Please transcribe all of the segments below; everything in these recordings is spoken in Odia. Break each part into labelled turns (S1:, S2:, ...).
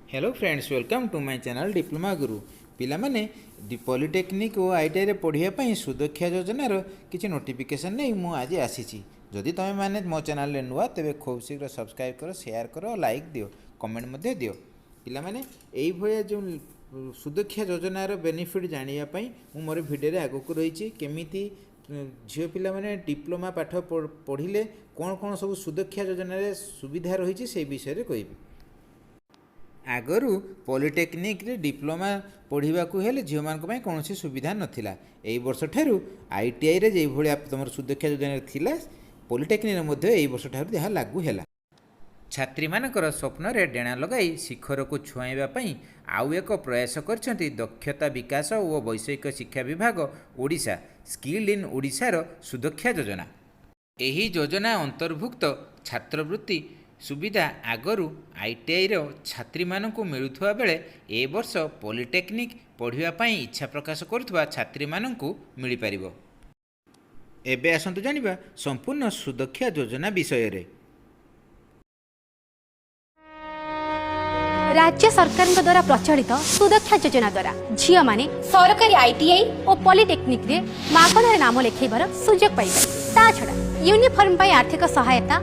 S1: Hello friends, welcome to my channel Diploma Guru. ପିଲାମାନେ, ପଲିଟେକ୍ନିକ୍ ଓ ଆଇଟିଆଇରେ ପଢ଼ିବା ପାଇଁ ସୁଦକ୍ଷା ଯୋଜନାର କିଛି ନୋଟିଫିକେସନ୍ ନେଇ ମୁଁ ଆଜି ଆସିଛି। ଯଦି ତୁମେମାନେ ମୋ ଚ୍ୟାନେଲରେ ନୂଆ, ତେବେ ଖୁବ୍ ଶୀଘ୍ର ସବସ୍କ୍ରାଇବ୍ କର, ସେୟାର କର, ଲାଇକ୍ ଦିଅ, କମେଣ୍ଟ ମଧ୍ୟ ଦିଅ। ପିଲାମାନେ, ଏଇଭଳିଆ ଯେଉଁ ସୁଦକ୍ଷା ଯୋଜନାର ବେନିଫିଟ୍ ଜାଣିବା ପାଇଁ ମୁଁ ମୋର ଭିଡ଼ିଓରେ ଆଗକୁ ରହିଛି, କେମିତି ଝିଅ ପିଲାମାନେ ଡିପ୍ଲୋମା ପାଠ ପଢ଼ିଲେ କ'ଣ କ'ଣ ସବୁ ସୁଦକ୍ଷା ଯୋଜନାରେ ସୁବିଧା ରହିଛି, ସେଇ ବିଷୟରେ କହିବି। ଆଗରୁ ପଲିଟେକ୍ନିକ୍ରେ ଡିପ୍ଲୋମା ପଢ଼ିବାକୁ ହେଲେ ଝିଅମାନଙ୍କ ପାଇଁ କୌଣସି ସୁବିଧା ନଥିଲା। ଏଇ ବର୍ଷଠାରୁ ଆଇଟିଆଇରେ ଯେଇଭଳିଆ ତୁମର ସୁଦକ୍ଷା ଯୋଜନାରେ ଥିଲା, ପଲିଟେକ୍ନିକ୍ରେ ମଧ୍ୟ ଏଇ ବର୍ଷଠାରୁ ଏହା ଲାଗୁ ହେଲା। ଛାତ୍ରୀମାନଙ୍କର ସ୍ୱପ୍ନରେ ଡେଣା ଲଗାଇ ଶିଖରକୁ ଛୁଆଁଇବା ପାଇଁ ଆଉ ଏକ ପ୍ରୟାସ କରିଛନ୍ତି ଦକ୍ଷତା ବିକାଶ ଓ ବୈଷୟିକ ଶିକ୍ଷା ବିଭାଗ ଓଡ଼ିଶା, ସ୍କିଲ୍ଡ ଇନ୍ ଓଡ଼ିଶାର ସୁଦକ୍ଷା ଯୋଜନା। ଏହି ଯୋଜନା ଅନ୍ତର୍ଭୁକ୍ତ ଛାତ୍ରବୃତ୍ତି ସୁବିଧା ଆଗରୁ ଆଇଟିଆଇର ଛାତ୍ରୀମାନଙ୍କୁ ମିଳୁଥିବା ବେଳେ ଏ ବର୍ଷ ପଲିଟେକ୍ନିକ୍ ପଢ଼ିବା ପାଇଁ ଇଚ୍ଛା ପ୍ରକାଶ କରୁଥିବା ଛାତ୍ରୀମାନଙ୍କୁ ମିଳିପାରିବ। ଏବେ ଆସନ୍ତୁ ଜାଣିବା ସମ୍ପୂର୍ଣ୍ଣ ସୁଦକ୍ଷା ଯୋଜନା ବିଷୟରେ।
S2: ରାଜ୍ୟ ସରକାରଙ୍କ ଦ୍ୱାରା ପ୍ରଚଳିତ ସୁଦକ୍ଷା ଯୋଜନା ଦ୍ୱାରା ଝିଅମାନେ ସରକାରୀ ଆଇଟିଆଇ ଓ ପଲିଟେକ୍ନିକରେ ମାଗଣାରେ ନାମ ଲେଖାଇବାର ସୁଯୋଗ ପାଇପାରିବେ। ତା ଛଡ଼ା ୟୁନିଫର୍ମ ପାଇଁ ଆର୍ଥିକ ସହାୟତା,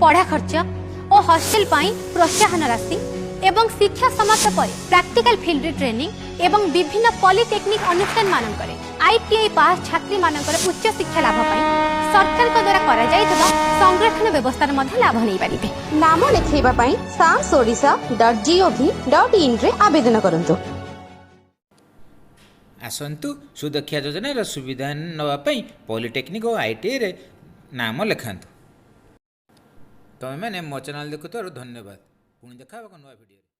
S2: ପଢ଼ା ଖର୍ଚ୍ଚ ଓ ହଷ୍ଟେଲ ପାଇଁ ପ୍ରୋତ୍ସାହନ ରାଶି ଏବଂ ଶିକ୍ଷା ସମାପ୍ତ ପରେ ପ୍ରାକ୍ଟିକାଲ ଫିଲ୍ଡରେ ଟ୍ରେନିଂ ଏବଂ ବିଭିନ୍ନ ପଲିଟେକ୍ନିକ ଅନୁଷ୍ଠାନମାନଙ୍କରେ ଆଇଟିଆଇ ପାସ୍ ଛାତ୍ରୀମାନଙ୍କର ଉଚ୍ଚ ଶିକ୍ଷା ଲାଭ ପାଇଁ ସରକାରଙ୍କ ଦ୍ୱାରା କରାଯାଇଥିବା ସଂରକ୍ଷଣ ବ୍ୟବସ୍ଥାର ମଧ୍ୟ ଲାଭ ନେଇପାରିବେ।
S3: ନାମ ଲେଖାଇବା ପାଇଁ samsodisha.gov.inରେ ଆବେଦନ କରନ୍ତୁ।
S1: ଆସନ୍ତୁ, ସୁଦକ୍ଷା ଯୋଜନାର ସୁବିଧା ନେବା ପାଇଁ ପଲିଟେକ୍ନିକ୍ ଓ ଆଇଟିଆଇରେ ନାମ ଲେଖାନ୍ତୁ। ତୁମେମାନେ ମୋ ଚ୍ୟାନେଲ୍ ଦେଖୁଥିବାରୁ ଧନ୍ୟବାଦ। ପୁଣି ଦେଖା ହେବ ଏକ ନୂଆ ଭିଡ଼ିଓରେ।